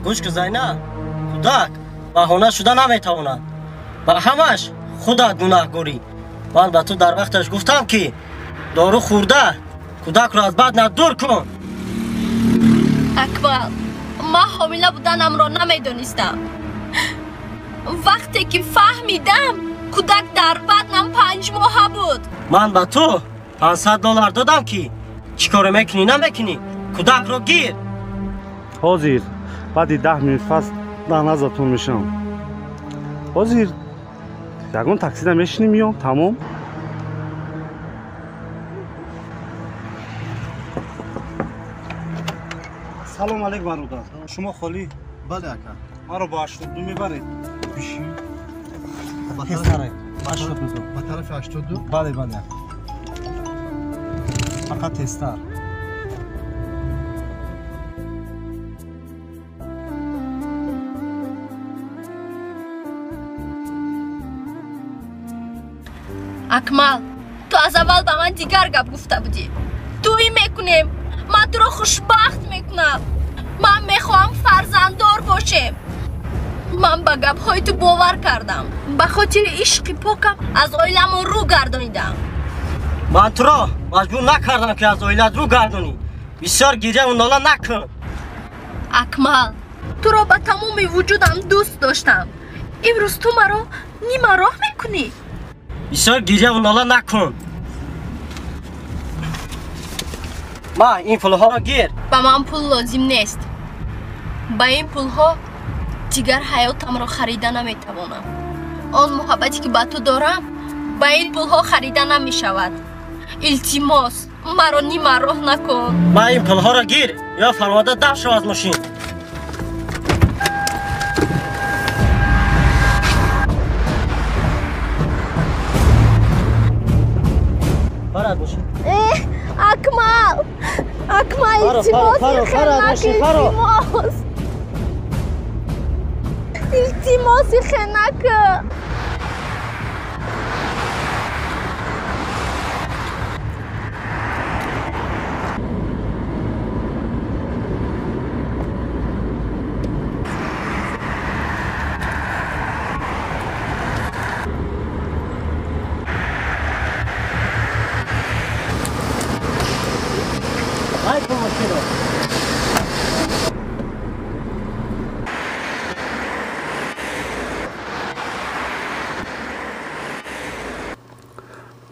Гӯш кун, Зайнаб, кӯдак баҳона шуда наметавонад. Ба ҳамаш худат гунаҳгорӣ. Ман ба ту дар вақташ гуфтам, ки дору хӯрда кӯдакро аз баднат дур кун. Акмал, ман ҳомила буданамро намедонистам. Вақте ки фаҳмидам, кӯдак дар баднам 5 моҳа буд. Ман ба ту $500 додам, ки чӣ коре мекунӣ намекунӣ, кӯдакро гир. Ҳозир баъди 10 минут пас дар назартон мешавам. Ҳозир ягон таксида мешинем, меём, тамом. Салом алейкум, бародар. Шумо холӣ? Бале, ака. Маро ба 82 мебаред? Бишин. Ба тарафи 82? Бале, бале. Фақат тезтар. Акмал, ту аз аввал ба ман дигар гап гуфта будӣ. Тӯй мекунем, ман туро хушбахт мекунам. Ман мехоҳам фарзанддор бошем. Ман ба гапҳои ту бовар кардам. Ба хотири ишқи покам аз оиламон рӯ гардонидам. Ман туро маҷбур накардам, ки аз оилат рӯ гардонӣ. Бисёр гиряву нола накун. Акмал, туро ба тамоми вуҷудам дӯст доштам. Имрӯз ту маро нимароҳ мекунӣ. Бисёр гиряву нола накун. Ма ин пулҳоро гир. Ба ман пул лозим нест. Ба ин пулҳо дигар ҳаётамро харида наметавонам. Он муҳаббате ки ба ту дорам, ба ин пулҳо харида намешавад. Илтимос, маро нимароҳ накун. Ма ин пулҳоро гир ё фармода даф шав аз мошин. Барад мошин. Акмал! Акмал, илтимос, хелак, илтимос! Илтимос, хелак!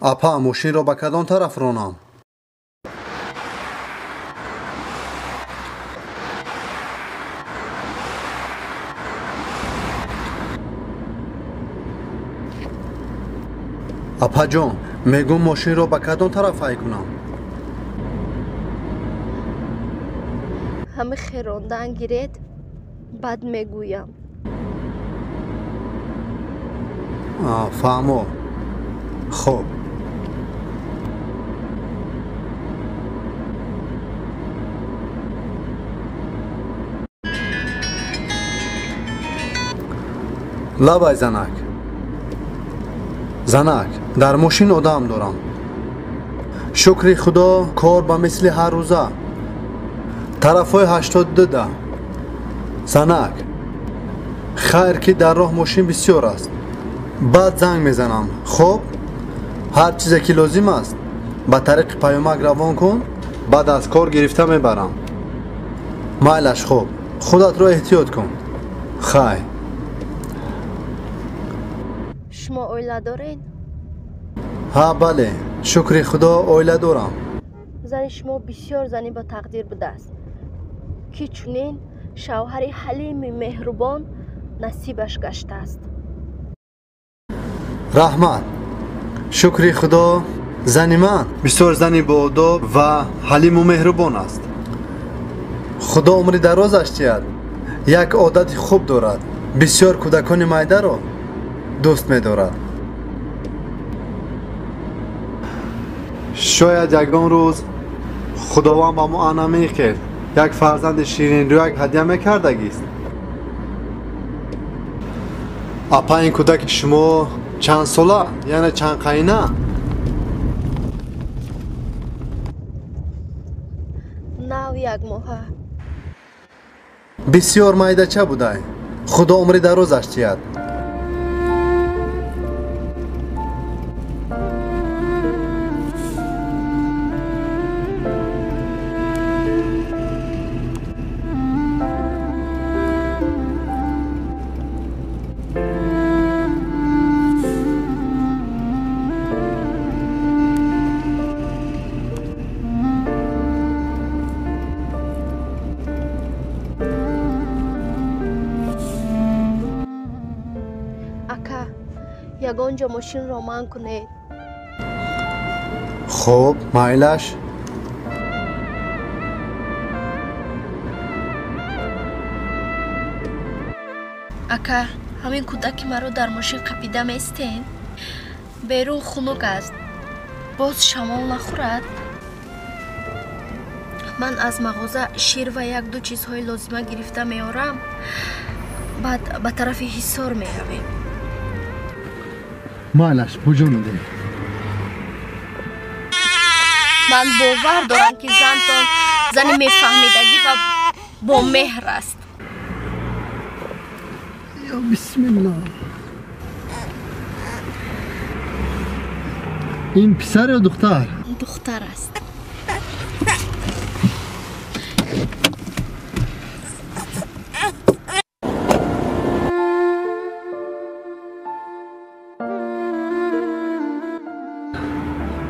Апа, мошинро ба кадом тараф ронам? Апаҷон, мегӯм мошинро ба кадом тараф ҳай кунам? Ҳами херондан гиред, бад мегӯям. Фаҳмо. Хоб. Лабай, занак. Занак, дар мошин одам дорам. Шукри Худо, кор ба мисли ҳар рӯза. Тарафҳои 82. Занак, хайр ки дар роҳ мошин бисёр аст. Баъд занг мезанам. Хоб, ҳар чизе ки лозим аст ба тариқи паёмак равон кун, баъд аз кор гирифта мебарам. Майлаш, хоб, худатро эҳтиёт кун. Хай. Шумо оила доред? Ҳа, бале, шукри Худо, оила дорам. Зани шумо бисёр зани ба тақдир будааст, ки чунин шавҳари ҳалими меҳрубон насибаш гаштааст. Раҳмат. Шукри Худо, зани ман бисёр зани боодоб ва ҳалиму меҳрубон аст. Худо умри дарозаш диҳад. Як одати хуб дорад. Бисёр кӯдакони майдаро дӯст медорад. Шояд ягон рӯз Худованд ба мо ана мехел як фарзанди ширинрӯяк ҳадя мекардагист. Апа, ин кӯдаки шумо чанд сола, яъне чанд қайна? Нав 1 моҳа. Бисёр майдача будай. Худо умри дарозаш диҳад. Ягон ҷо мошинро манъ кунед. Хуб, майлаш. Ака, ҳамин кӯдаки маро дар мошин қапида местен? Берун хунук аст, боз шамол нахӯрад. Ман аз мағоза шир ва як-ду чизҳои лозима гирифта меорам, баъд ба тарафи Ҳисор меравем. Майлаш, буҷон дил. Ман бовар дорам, ки зантон зани мефаҳмидагӣ ва бомеҳр аст. Ё бисмиллоҳ. Ин писар ё духтар? Духтар аст.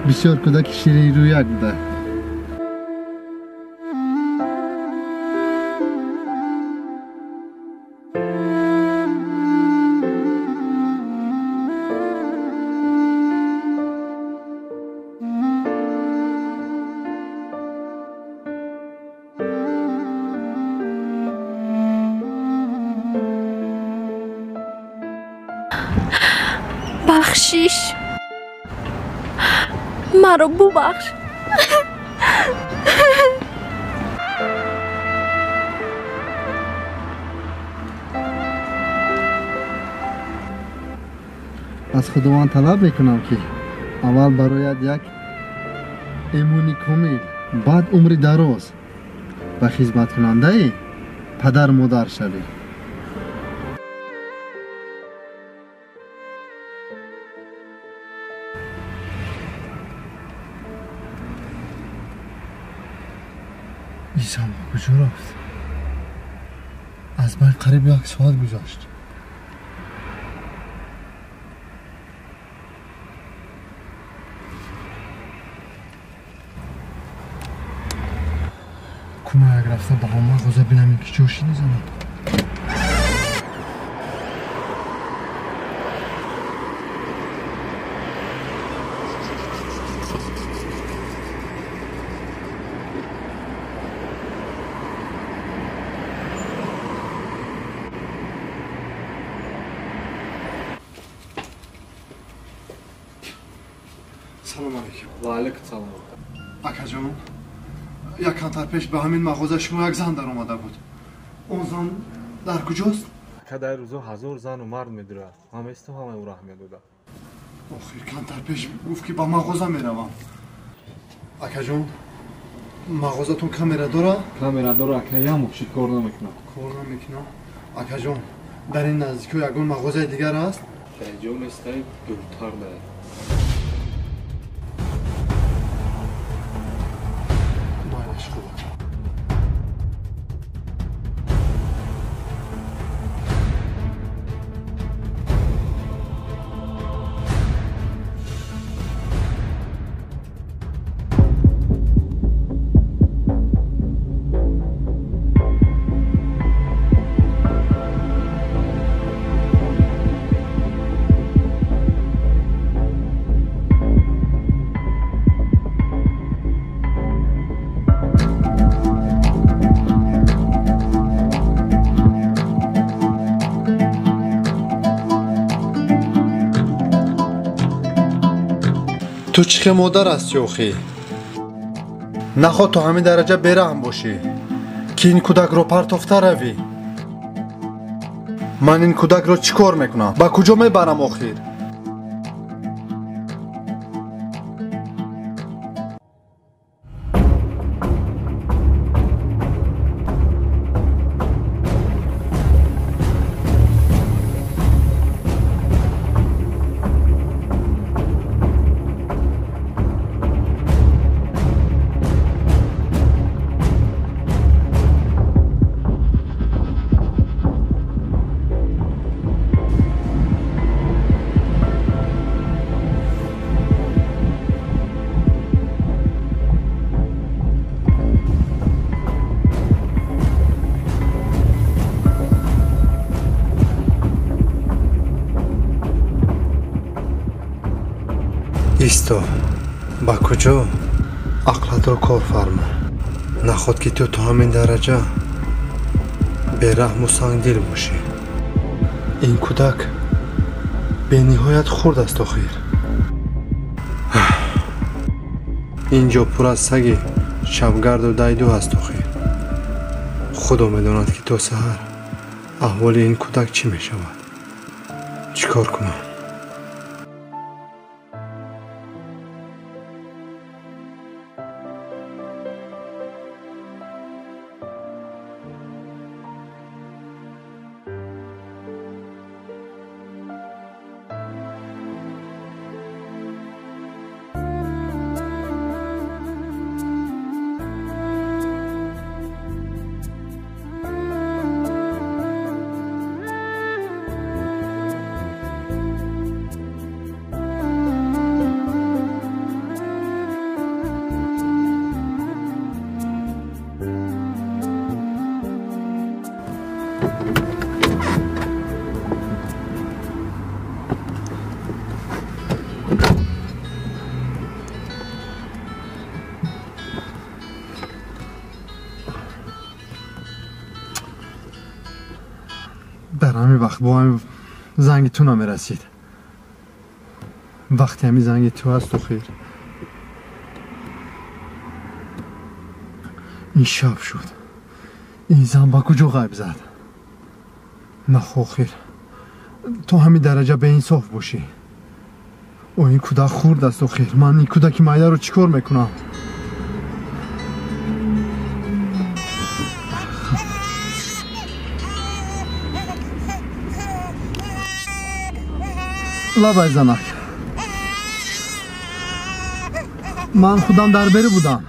Бисёр кӯдаки ширинрӯяк буда. Бахшиш, маро бубахш. Аз Худованд талаб мекунам, ки аввал барояд як эмони комил, баъд умри дароз ва хизматкунандаи падару модар шавӣ. Исам ба куҷо рафт? Аз байн қариб як соат гузашт. Кумаяк рафта ба ҳам мағоза бинам, ки чо шини занад. Салом алейкум. Ва алейкум салом. Акаҷон, як камтар пеш ба ҳамин мағоза шумо як зан даромада буд. Он зан дар куҷост? Ака, дар рӯзо ҳазор зану мард медурад. Ман местам, ҳамаи ӯ раҳ медода. Охир камтар пеш гуфт, ки ба мағоза меравам. Акаҷон, мағозатон камера дора? Камера дора, ака, як мошин кор намекунад. Кор намекунад? Акаҷон, дар ин наздикиҳо ягон мағозаи дигар аст? Дар ҷо нестай, дуртар дар. Ту чӣ хел модар ҳастӣ охӣ? Нахоҳ то ҳамин дараҷа бераҳм бошӣ, ки ин кӯдакро партофта равӣ. Ман ин кӯдакро чӣ кор мекунам? Ба куҷо мебарам охир? Исто, ба куҷо? Ақлатро кор фармо. Наход ки ту то ҳамин дараҷа бераҳму сангдил бошӣ. Ин кӯдак бениҳоят хурд аст охир. Ин ҷо пур аз саги шабгарду дайду аст охир. Худо медонад ки то саҳар аҳволи ин кӯдак чӣ мешавад. Чӣ кор кунам? Дар ҳамин вақт бо ҳамин занги ту намерасид. Вақти ҳамин занги ту аст охир. Ин шаб шуд. Ин зан ба куҷо ғайб зад? Нах охир, то ҳамин дараҷа беинсоф бошӣ. О, ин кӯдак хурд аст охир. Ман ин кӯдаки майдаро чӣ кор мекунам? Лабай занак, ман худам дар беру будам.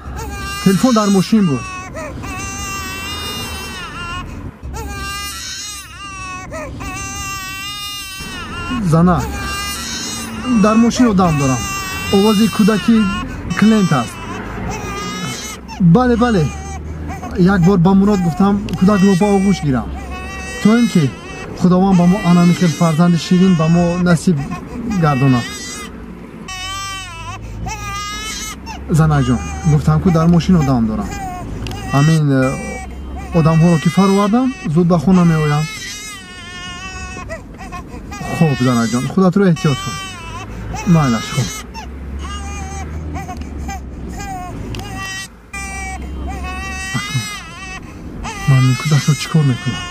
Телефон дар мошин буд. Занак, дар мошин одам дорам. Овози кӯдаки клиент аст. Бале, бале. Як бор ба Мурод гуфтам кӯдакро ба оғӯш гирам, то ин ки Худованд ба мо анами хел фарзанди ширин ба мо насиб гардонад. Занакҷон, гуфтам ку дар мошин одам дорам. Ҳамин одамҳоро ки фаровардам, зуд ба хона меоям. Хоб, занакҷон, худатро эҳтиёт кун. Майлаш, хоб. Ман ин кӯдакро чӣ кор мекунам?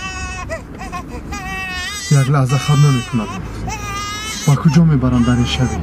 Як лаҳза хаб намекунад. Ба куҷо мебарам дар ин шабӣ?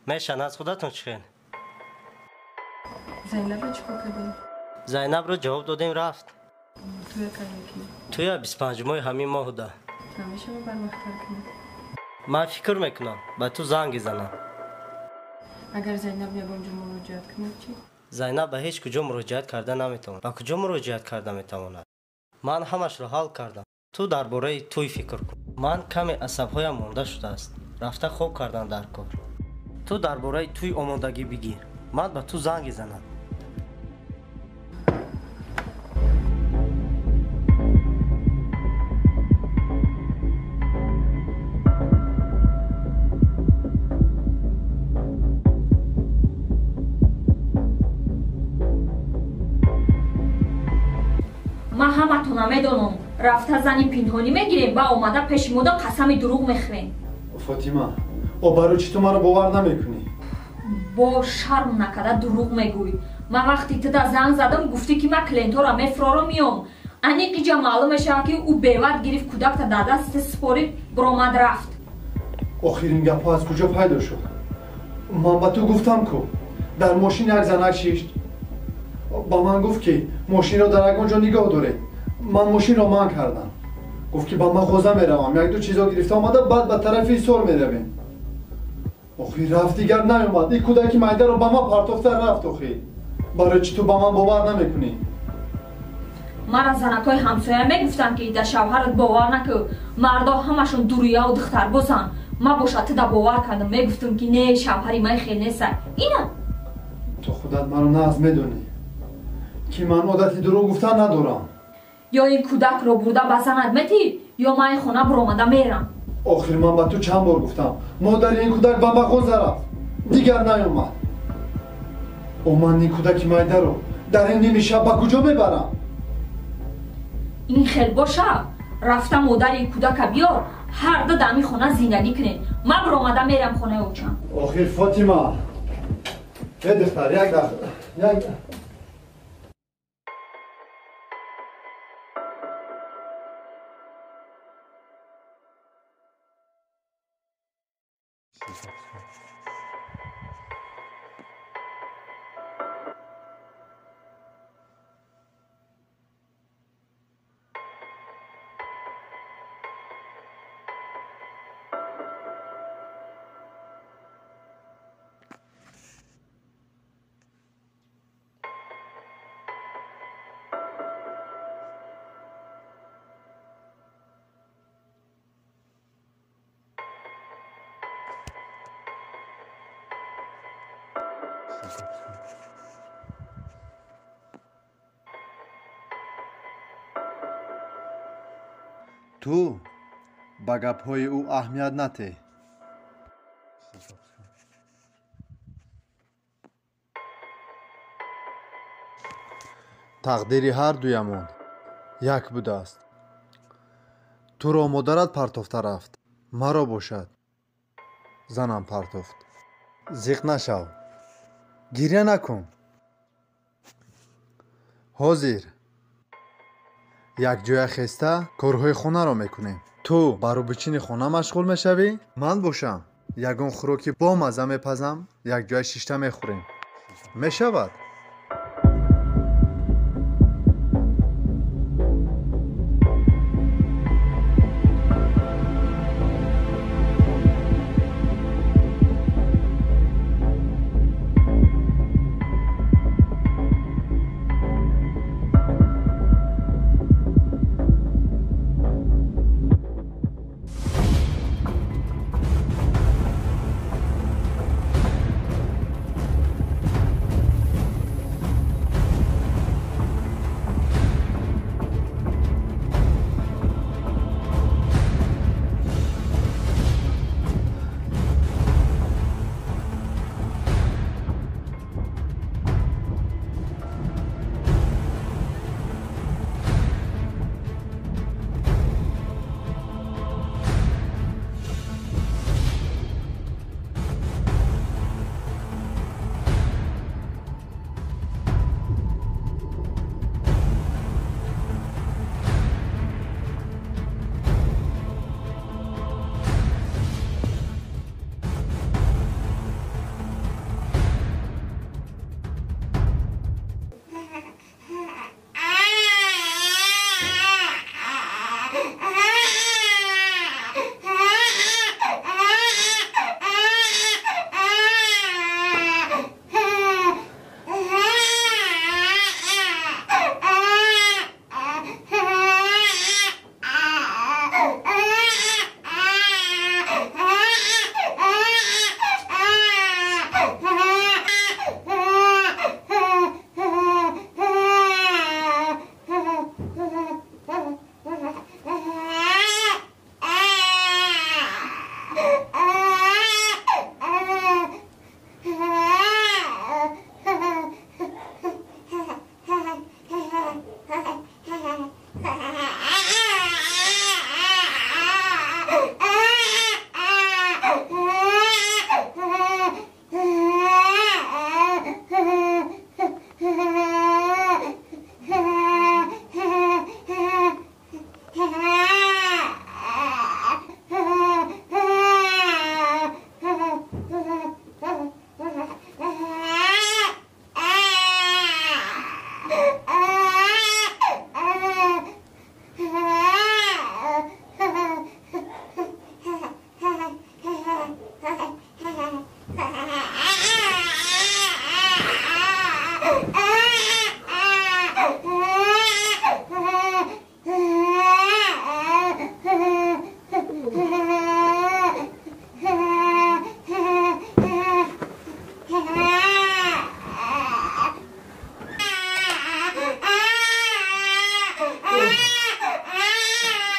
Мешан, аз худатон чӣ хел? Зайнабро чӣ кор кардем? Зайнабро ҷавоб додем, рафт. Туя кардем ки? Туя 25 моҳи ҳамин моҳда. Ҳамешаро барвақттар кунед. Ман фикр мекунам, ба ту занг занам. Агар Зайнаб ягон ҷо муроҷиат кунад чӣ? Зайнаб ба ҳеҷ куҷо муроҷиат карда наметавонад. Ба куҷо муроҷиат карда метавонад? Ман ҳамашро ҳал кардам. Ту дар бораи туй фикр кун. Ман каме асабҳоям монда шудааст. Рафта хоб кардан дар кор. Ту дар бораи туй омодагӣ бигир. Ман ба ту занг занам. Ман ҳаматона медонам. Рафта зани пинҳонӣ мегирем ва омада пеши мода қасами дурӯғ мехӯрем. Фотима, о барои чӣ ту маро бовар намекунӣ? Бо шарм накарда дурӯғ мегӯй. Ман вақти туда занг задам, гуфтӣ ки ман клиентҳоро мефурорам миём. Аниқ иҷа маълум мешавад ки ӯ беват гирифт кӯдакта дар даст супорид, биромад рафт. Охир ин гапҳо аз куҷо пайдо шуд? Ман ба ту гуфтам ку дар мошин як занак шишт. Ба ман гуфт ки мошинро дар ягон ҷо нигоҳ доред. Ман мошинро манъ кардам. Гуфт ки ба мағоза меравам, як-ду чизо гирифта омада, баъд ба тарафи Ҳисор меравем. Охир рафт, дигар наёмад. Ин кӯдаки майдаро ба ман партофта рафт. Охир барои чӣ ту ба ман бовар намекунӣ? Мара занакҳои ҳамсоя мегуфтанд ки дар шавҳарат бовар накӯ, мардо ҳамашон дурияву духтарбозанд. Ман боша туда бовар кардам, мегуфтам ки не, шавҳари ман хел неста. Ина ту худат маро нағз медонӣ ки ман одати дурӯғ гуфтан надорам. Ё ин кӯдакро бурда ба занат метӣ, ё ман ин хона биромада мерам. Охир ман ба ту чанд бор гуфтам, модари ин кӯдак ба мағоза рафт, дигар наёмад. О ман ин кӯдаки майдаро дар ин ними шаб ба куҷо мебарам? Ин хел боша, рафта модари ин кӯдака биёр, ҳар ду дар ин хона зиндагӣ кунем. Ман биромада мерам хонаи очам. Охир Фотима, э духтар, як дақиқа, як. Ту ба гапҳои ӯ аҳамият натеҳ. Тақдири ҳар дуямон як будааст. Туро модарат партофта рафт, маро бошад занам партофт. Зиқ нашав, гиря накун. Ҳозир якҷоя хеста корҳои хонаро мекунем. Ту ба рӯбичини хона машғул мешавӣ, ман бошам ягон хӯроки бомазза мепазам, якҷоя шишта мехӯрем. Мешавад?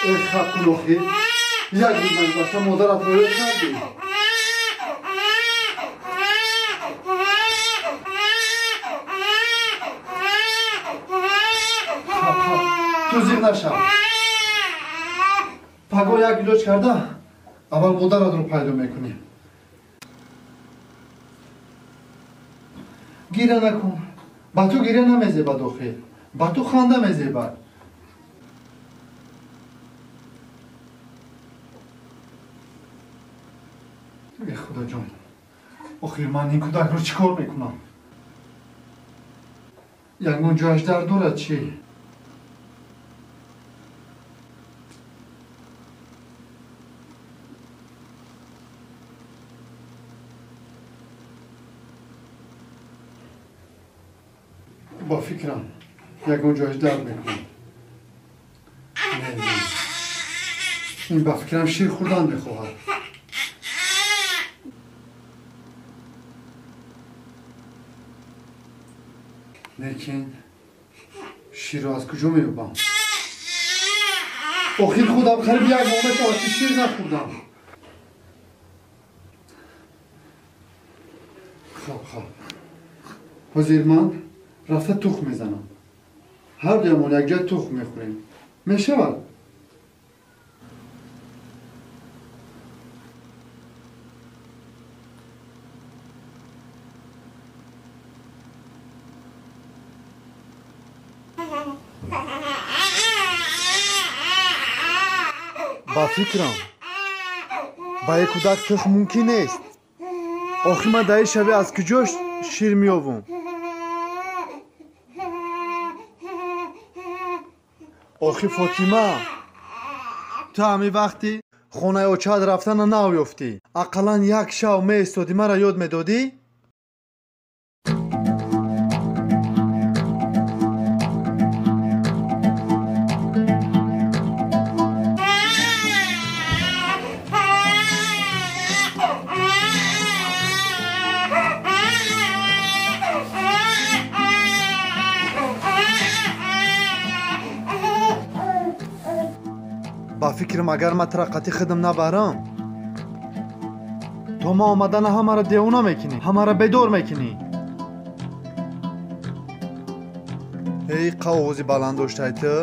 Хаб кун охир. Як рӯз нагузашта модаратро ёд кардӣ. Хаб, хаб, ту зиқ нашав. Паго як илоҷ карда, аввал модаратро пайдо мекунем. Гиря накун. Ба ту гиря намезебад охир. Ба ту ханда мезебад. Э худоҷон, охир ман ин кӯдакро чӣ кор мекунам? Ягон ҷояш дард дорад чӣ? Ба фикрам ягон ҷояш дард мекунад. Не, не, ин ба фикрам шир хӯрдан мехоҳад. Лекин ширро аз куҷо меёбам? Охир худам қариб як моҳ мешавад ки шир нахӯрдам. Хоб, хоб, ҳозир ман рафта тухм мезанам. Ҳар дуямон якҷоя тухм мехӯрем. Мешавад? Ба фикрам ба як кӯдак тухм мумкин нест. Охир ман дар ин шабе аз куҷо шир меёбам? Охи Фотима, ту ҳамин вақти хонаи очаат рафтана наёфтӣ. Ақаллан як шав меистодӣ, маро ёд медодӣ? Ба фикрам агар ман тура қатъи худам набарам, то ман омадана ҳамаро девона мекунӣ, ҳамаро бедор мекунӣ. Эй қавғози баланд доштай ту.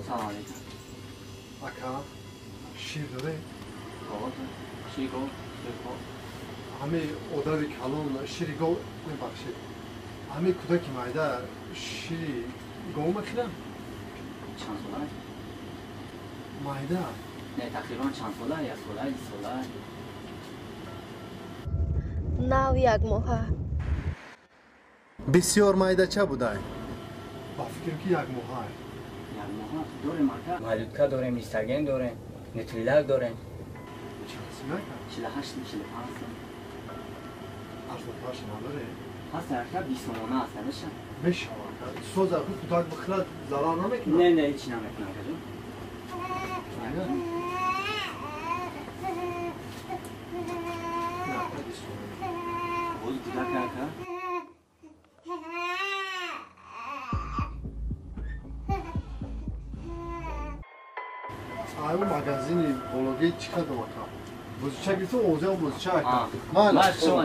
Салом алейкум. Ака, шир доред? Шири гов, шири гов. Ҳамаи одари калон шири гов мебахшед. Ҳамаи кӯдаки майда шири гов мехӯрад? Чанд сола? Майда? Не, тақрибан чанд сола, як сола, ду сола. Нав як моҳа. Бисёр майдача будай. Ба фикр ки як моҳа. Як моҳа дорем ака. Малютка дорем, истаген дорем, нутрилак дорем. Чанд сум ака? 48 45 сум. Арзонтарша надоре? Ҳаст ака, 20 сомона аст, наша? Мешава ака. Соз аку кӯдак бихӯрад зарар намекунад? Не, не, ҳеч намекунад акаҷон. Не, ака, 20 сомона. Боз кӯдак ака. Аю магазини бологи чӣ кардам ака? Бозича гирифтам, овозаам бозича ака. Ман шумо.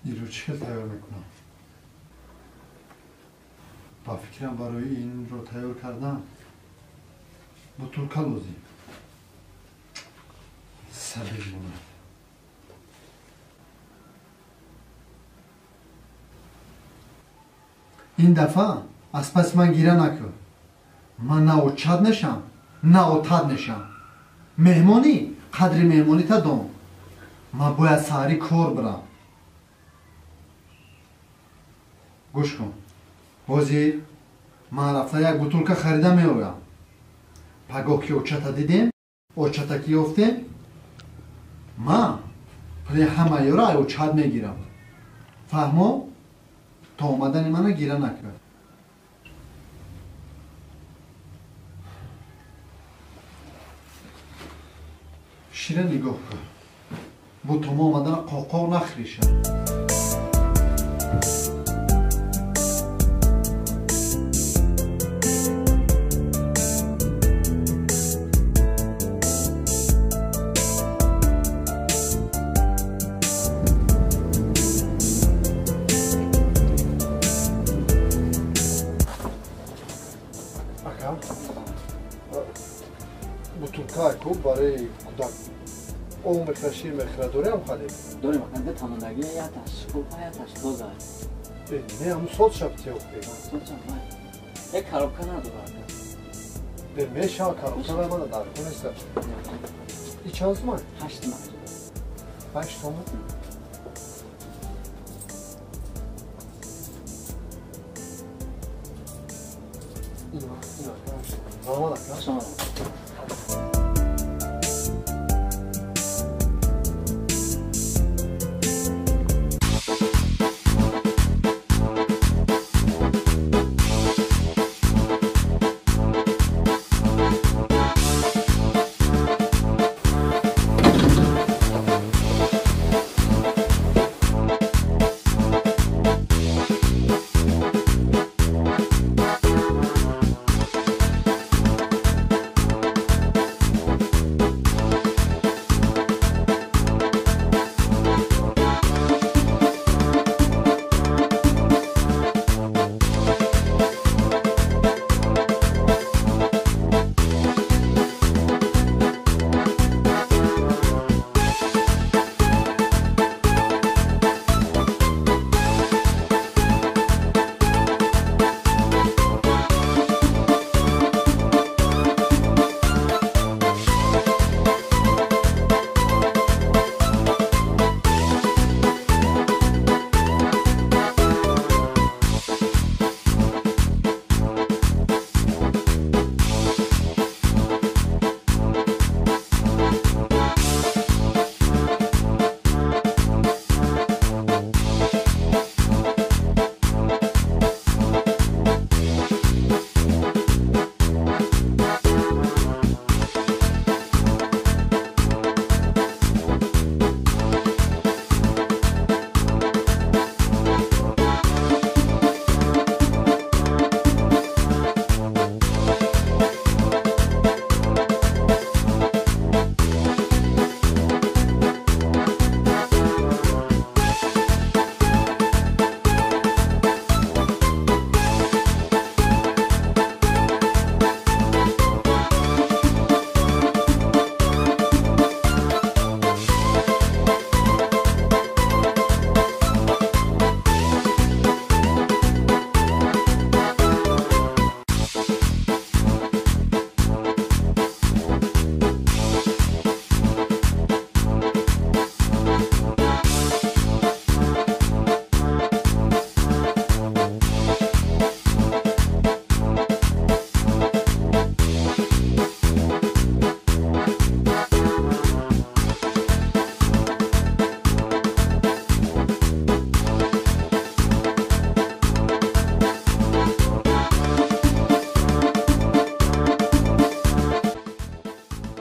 Инро чӣ хел тайёр мекунам? Ба фикрам барои инро тайёр кардан бутулка лозим. Сабир монад. Ин дафъа аз паси ман гира накун. Ман на очад мешам, на отад мешам. Меҳмонӣ қадри меҳмонита дон. Ман бояд саҳарӣ кор бирам. Гӯш кун. Ҳозир ман рафта як бутулка харида меоям. Пагоҳ ки очата дидем, очата ки ёфтем, ман пули ҳамаёро ай очат мегирам. Фаҳмо? То омадани мана гира накард. Шира нигоҳ кун. Бо то мо омадана қоқоқ нахӯриша. Бутулка ку барои кӯдак об мехӯрад, шир мехӯрад, дорем халиб? Дорем ака, ду тамондаги, якаш хуб, якаш тоза. Не, ҳамун соз шаб теохӯ. Соз шаб, як коробка надора ака. Мешава коробка вай мана дар кун неста. И чанд суман? 8 суман. 8 сомон? Ина, ина, раҳмат ака. Шумо.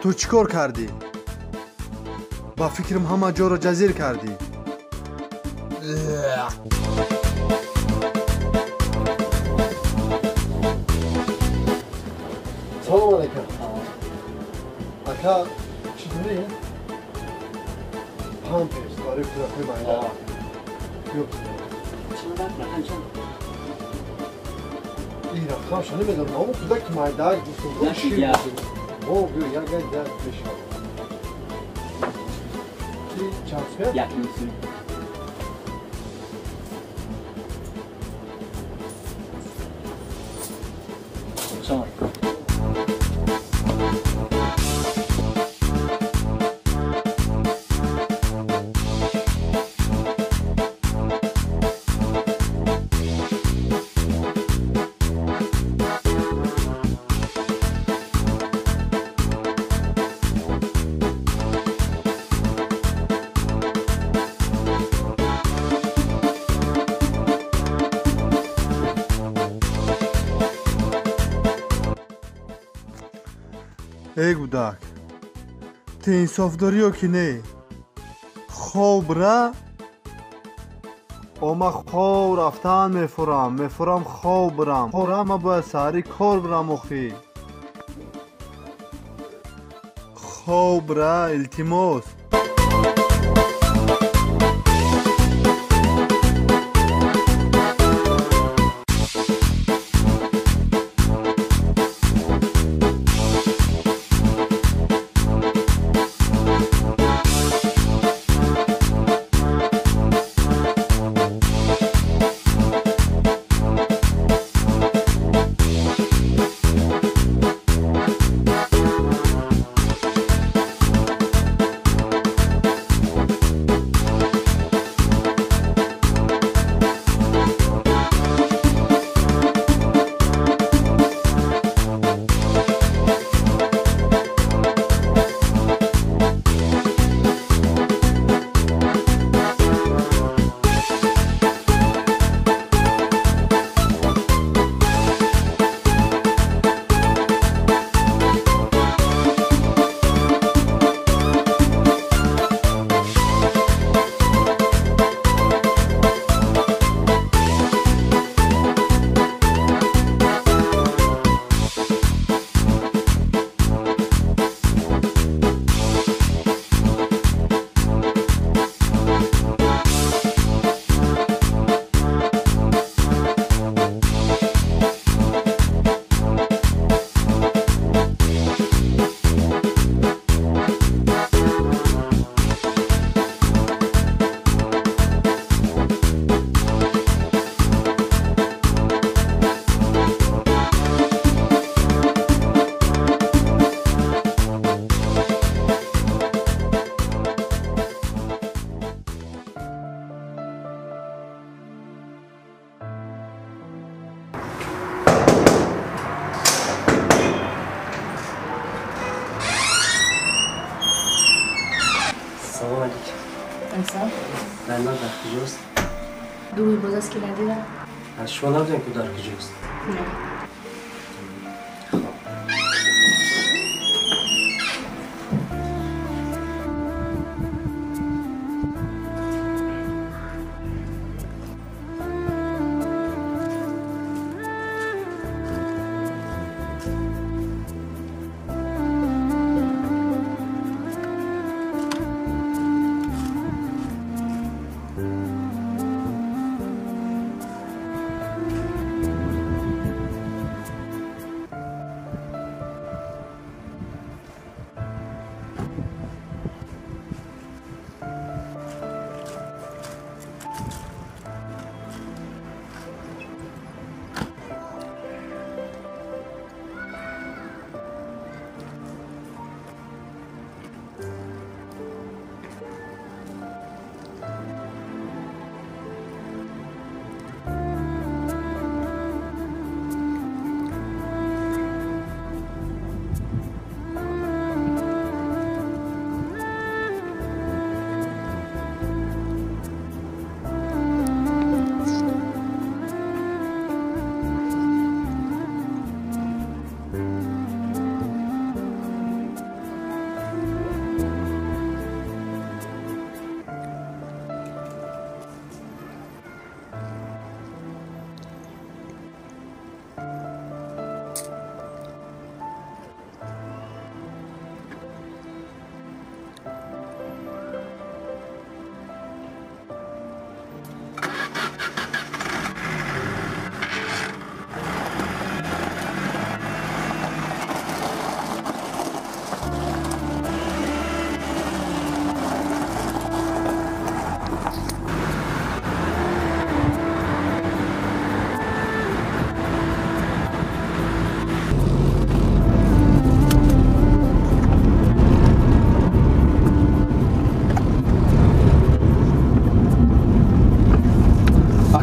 Ту чӣ кор кардӣ? Ба фикрам ҳама ҷоро ҷазир кардӣ. Салом алейкум. Ака, чӣ дорӣ? Памперс барои кӯдакҳои майда. Ин рақамша намедонам, аммо кӯдаки майда гуфтам. О, биё, як як як мешавад. Чанд сумя? 1.5 сум. Салом алейкум. Эй гудак, ту инсоф дорӣ ё ки не? Хоб ра, ома хоб рафтан мефурам, мефурам хоб бирам. Хора ма бояд саҳарӣ кор бирам охӣ. Хоб ра, илтимос. Салом алейкум. Алейкум. Зайнаб дар куҷост? Ду рӯз боз аст ки надидам. Аз шумо набудем ку дар куҷост? Не. Хоб.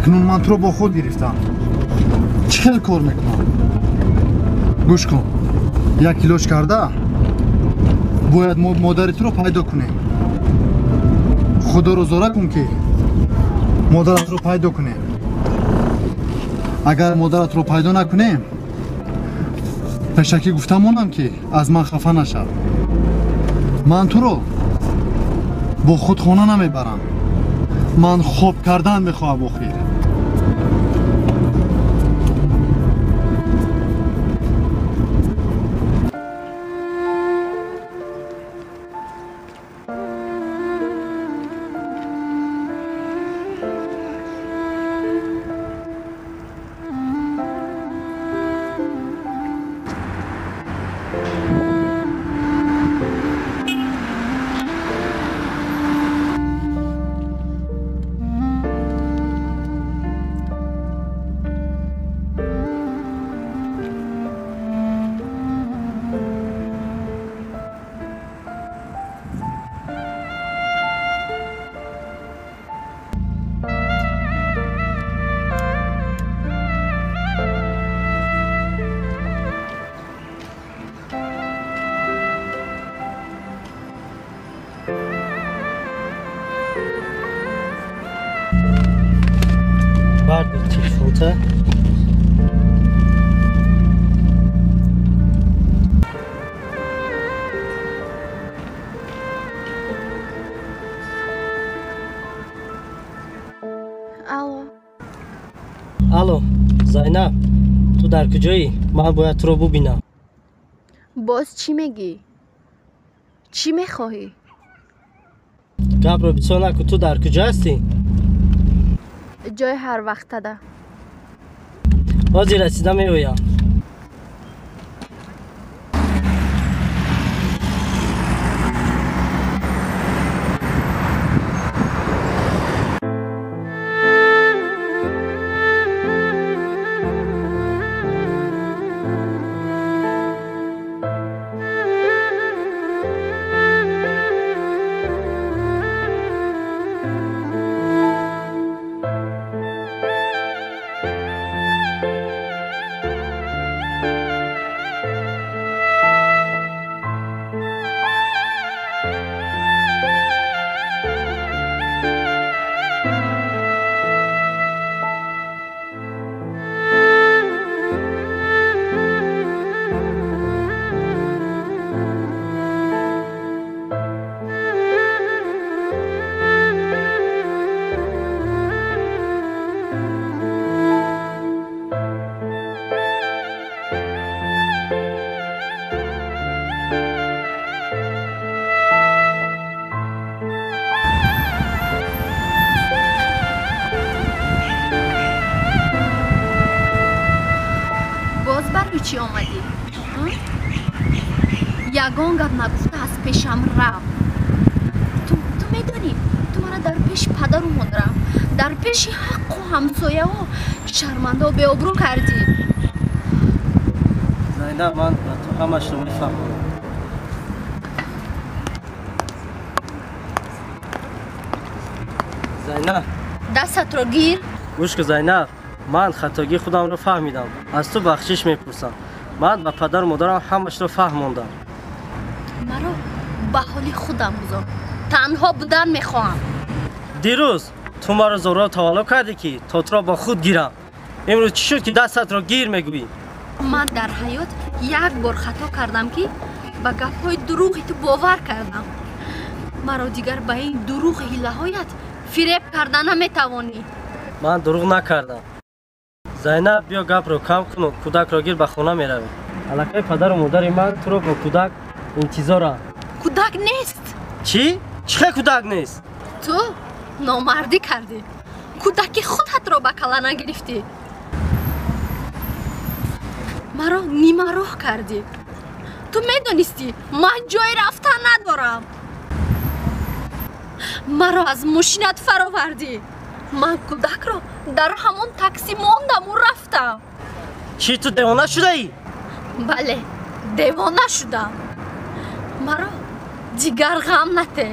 Акнун ман туро бо худ гирифтам. Чӣ хел кор мекунам? Гӯш кун, як илоҷ карда бояд мо модари туро пайдо кунем. Худоро зора кун, ки модаратро пайдо кунем. Агар модаратро пайдо накунем, пешакӣ гуфта монам, ки аз ман хафа нашав. Ман туро бо худ хона намебарам. Ман хоб кардан мехоҳам охир. Алло, Зайнаб, ту дар куҷоӣ? Ман бояд туро бубинам. Боз чӣ мегӣ? Чӣ мехоҳӣ? Гапро бисёр накун, ту дар куҷо ҳастӣ? Ҷои ҳарвақтада. Ҳозир расида меоям. Чӣ омадӣ? Ягон гап нагуфта аз пешам рафт. Ту медонӣ, ту мана дар пеши падару модарам, дар пеши ҳаққу ҳамсояҳо шармандо беобрӯ кардӣ. Зайнаб, ман ба ту ҳамашро мефаҳмам. Зайнаб, дастатро гир. Гӯш кун, Зайнаб, ман хатогии худамро фаҳмидам. Аз ту бахшиш мепурсам. Ман ба падару модарам ҳамашро фаҳмондам. Маро ба ҳоли худам гузор. Танҳо будан мехоҳам. Дирӯз ту маро зорро тавалло кардӣ, ки то туро бо худ гирам. Имрӯз чӣ шуд, ки дастатро гир мегӯӣ? Ман дар ҳаёт як бор хато кардам, ки ба гапҳои дурӯғи ту бовар кардам. Маро дигар ба ин дурӯғи ҳилаҳоят фиреб карда наметавонӣ. Ман дурӯғ накардам. Зайнаб, биё гапро кам куну кӯдакро гир, ба хона меравем. Аллакай падару модари ман туро бо кӯдак интизоранд. Кӯдак нест. Чӣ? Чӣ хел кӯдак нест? Ту номардӣ кардӣ. Кӯдаки худатро ба кала нагирифтӣ. Маро нимароҳ кардӣ. Ту медонистӣ, ман ҷои рафтан надорам. Маро аз мошинат фаровардӣ. Ман кӯдакро дар ҳамон такси мондаму рафтам. Чӣ, ту девона шудаӣ? Бале, девона шудам. Маро дигар ғам нате.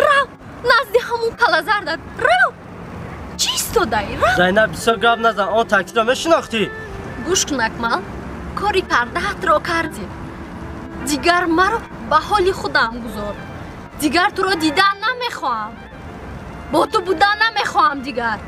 Рав назди ҳамон калазардат, рав. Чӣ истодаӣ? Рафт. Зайнаб, бисёр гап назан, он таксиро мешинохтӣ? Гӯш кун, Акмал, кори кардаатро кардӣ. Дигар маро ба ҳоли худам гузор. Дигар туро дидан намехоҳам. Бо ту будан намехоҳам дигар.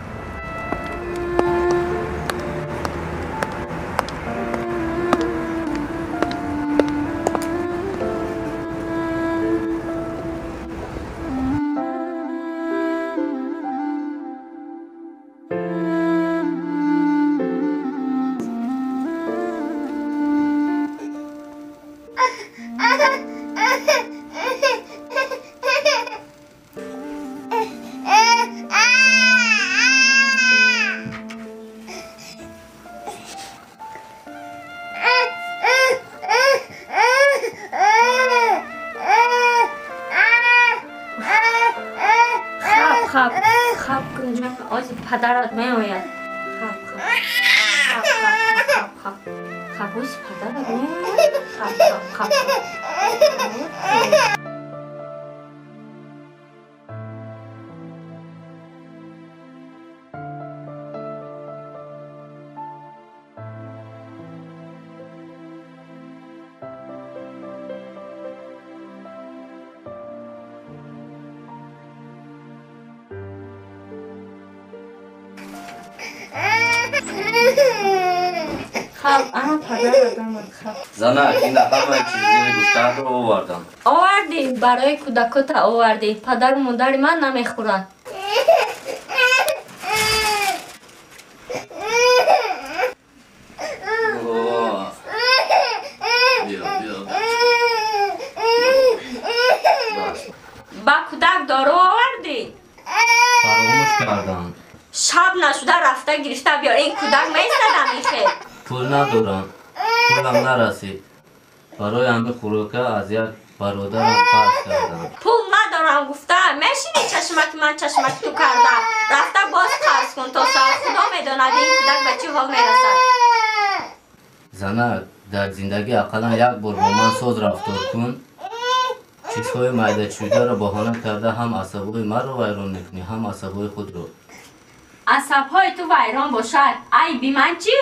Падарат меояд. Хаб, хаб. Хаб, хаб, хаб, хаб. Хаб, падарат меояд. Хаб, хаб, хаб. Занак, ин ҳамаи чизҳои гуфтаатро овардам. Овардӣ, барои кӯдакота овардӣ. Падару модари ман намехӯранд. Ба кӯдак дору овардӣ? Фаромӯш кардам. Шаб нашуда рафта гирифта биёр. Ин кӯдак меистадам ихел. Пул надорам. Пулам нарасид. Барои ҳамин хӯрока аз як бародарам қарз кардам. Пул надорам гуфта, мешинӣ чашмаки ман чашмаки ту карда. Рафта боз қарз кун то саҳар. Худо медонад ин кӯдак ба чӣ ҳол мерасад. Занак, дар зиндагӣ ақаллан як бор бо ман соз рафтор кун. Чизҳои майдачӯидаро баҳона карда ҳам асабҳои маро вайрон мекунӣ, ҳам асабҳои худро. Асабҳои ту вайрон бошад, айби ман чӣ?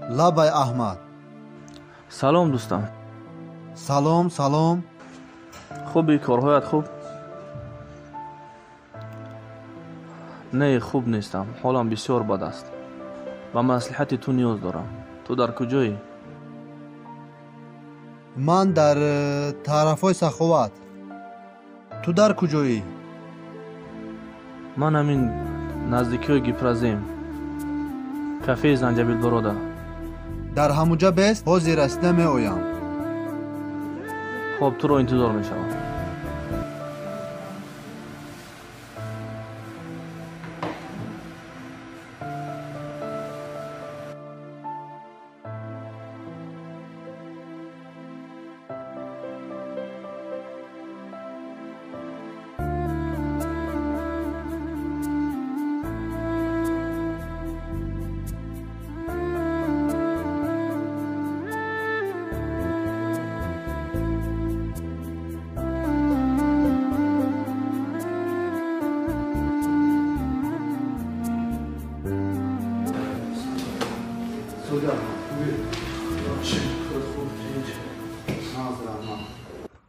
Лабай Аҳмад. Салом дӯстам. Салом, салом. Хуби, корҳоят хуб? Не, хуб нестам. Ҳолам бисёр бад аст. Ба маслиҳати ту ниёз дорам. Ту дар куҷоӣ? Ман дар тарафҳои Саховат. Ту дар куҷоӣ? Ман ҳамин наздикиҳои Гипрозем, кафеи Занҷабилбарода. Дар ҳамуҷа бест, ҳозир расида меоям. Хоб, туро интизор мешавам.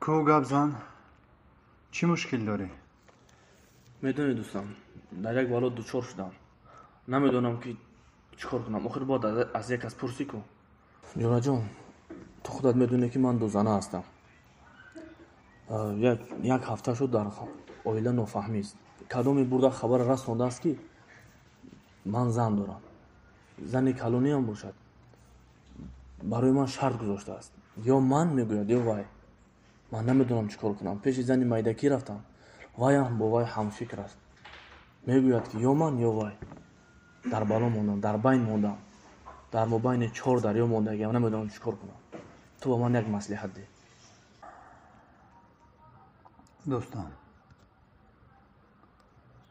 Ку гап зан, чӣ мушкил дорӣ? Медонӣ дӯстам, дар як бало дучор шудам. Намедонам ки чӣ кор кунам. Охир бояд аз як кас пурсӣ ку. Ҷураҷон, ту худат медонӣ ки ман дузана ҳастам. Як ҳафта шуд дар оила нофаҳмист. Кадоме бурда хабар расондааст ки ман зан дорам. Зани калониам бошад. Барои ман шарт гузоштааст. Ё ман мегӯяд, ё вай. Ман намедонам чӣ кор кунам. Пеши зани майдакӣ рафтам. Вайам бо вай ҳамфикр аст. Мегӯяд ки ё ман, ё вай. Дар бало мондам, дар байн мондам. Дар мобайни чор дарё мондагиам. Намедонам чӣ кор кунам. Ту ба ман як маслиҳат деҳ. Дӯстам,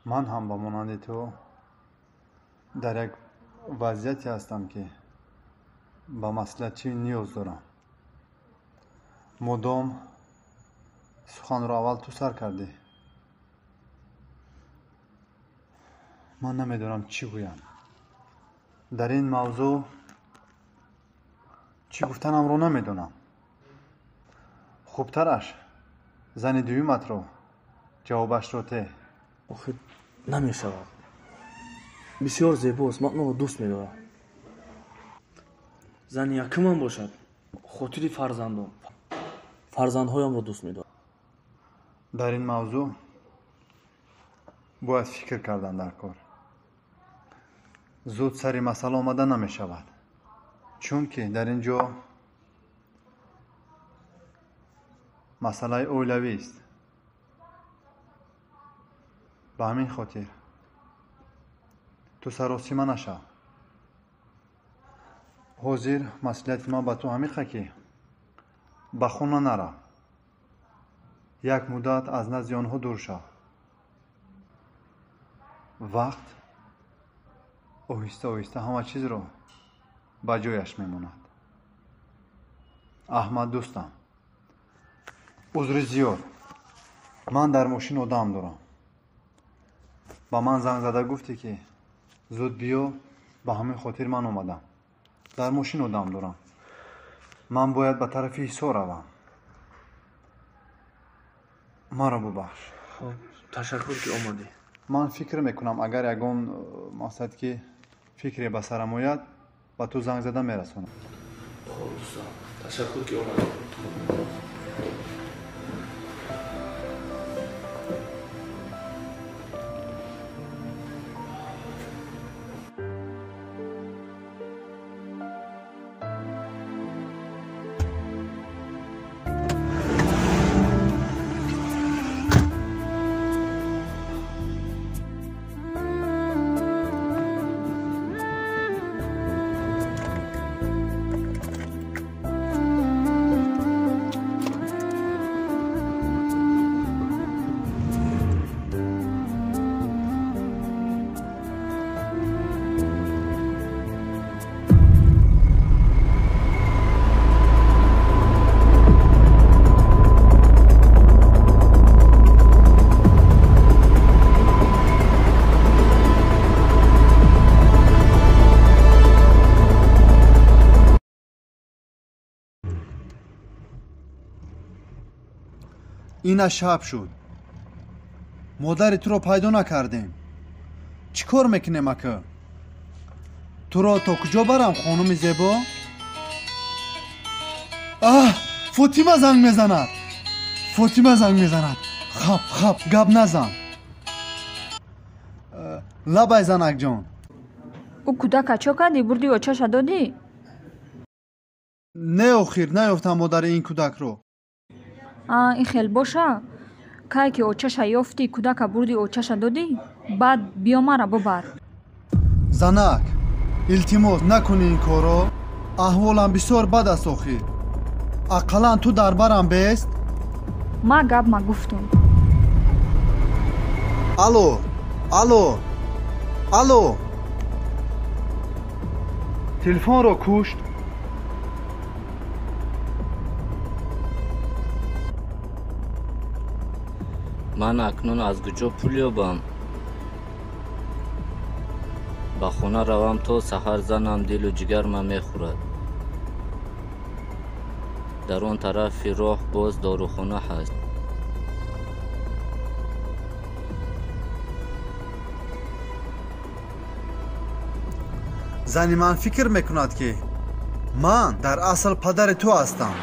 ман ҳам ба монанди ту дар як вазъияте ҳастам ки ба маслиҳатчӣ ниёз дорам. Мудом суханро аввал ту сар кардӣ. Ман намедонам чӣ гӯям. Дар ин мавзӯъ чӣ гуфтанамро намедонам. Хубтараш зани дуюматро ҷавобашро те. Охир намешавад. Бисёр зебост, ман ӯро дӯст медорам. Зани якумам бошад, хотири фарзандон, фарзандҳоямро дӯст медорам. Дар ин мавзӯъ бояд фикр кардан дар кор. Зуд сари масъала омада намешавад, чунки дар ин ҷо масъалаи оилавист. Ба ҳамин хотир ту саросима нашав. Ҳозир маслиҳати ман ба ту ҳамиқа ки ба хона нарав. Як муддат аз назди онҳо дур шав. Вақт оҳиста оҳиста ҳама чизро ба ҷояш мемонад. Аҳмад дӯстам, узри зиёд. Ман дар мошин одам дорам. Ба ман занг зада гуфтӣ ки зуд биё, ба ҳамин хотир ман омадам. Дар мошин одам дорам. Ман бояд ба тарафи Ҳисор равам. Маро бубахш. Хоб, ташаккур ки омадӣ. Ман фикр мекунам агар ягон мақсад ки фикре ба сарам ояд, ба ту занг зада мерасонам. Хоб дӯстам, ташаккур ки омадӣ. Ина шаб шуд. Модари туро пайдо накардем. Чӣ кор мекунем, ака? Туро то куҷо барам, хонуми зебо? Аҳ, Фотима занг мезанад. Фотима занг мезанад. Хап, хап, гап назан. Лабай, занакҷон. Ӯ кӯдака чо кардӣ? Бурди очаша додӣ? Не, охир, наёфтам модари ин кӯдакро. А, ин хел боша. Кай ки очаша ёфтӣ, кӯдака бурди очаша додӣ, баъд биё мара бубар. Занак, илтимос, накунӣ ин корро. Аҳволам бисёр бад аст охир. Ақаллан ту дар барам бест? Ма гап ма гуфтум. Алло, алло, алло. Телефонро кушт. Ман акнун аз куҷо пул ёбам? Ба хона равам, то саҳар занам дилу ҷигарман мехӯрад. Дар он тарафи роҳ боз дорухона ҳаст. Зани ман фикр мекунад, ки ман дар асл падари ту ҳастам.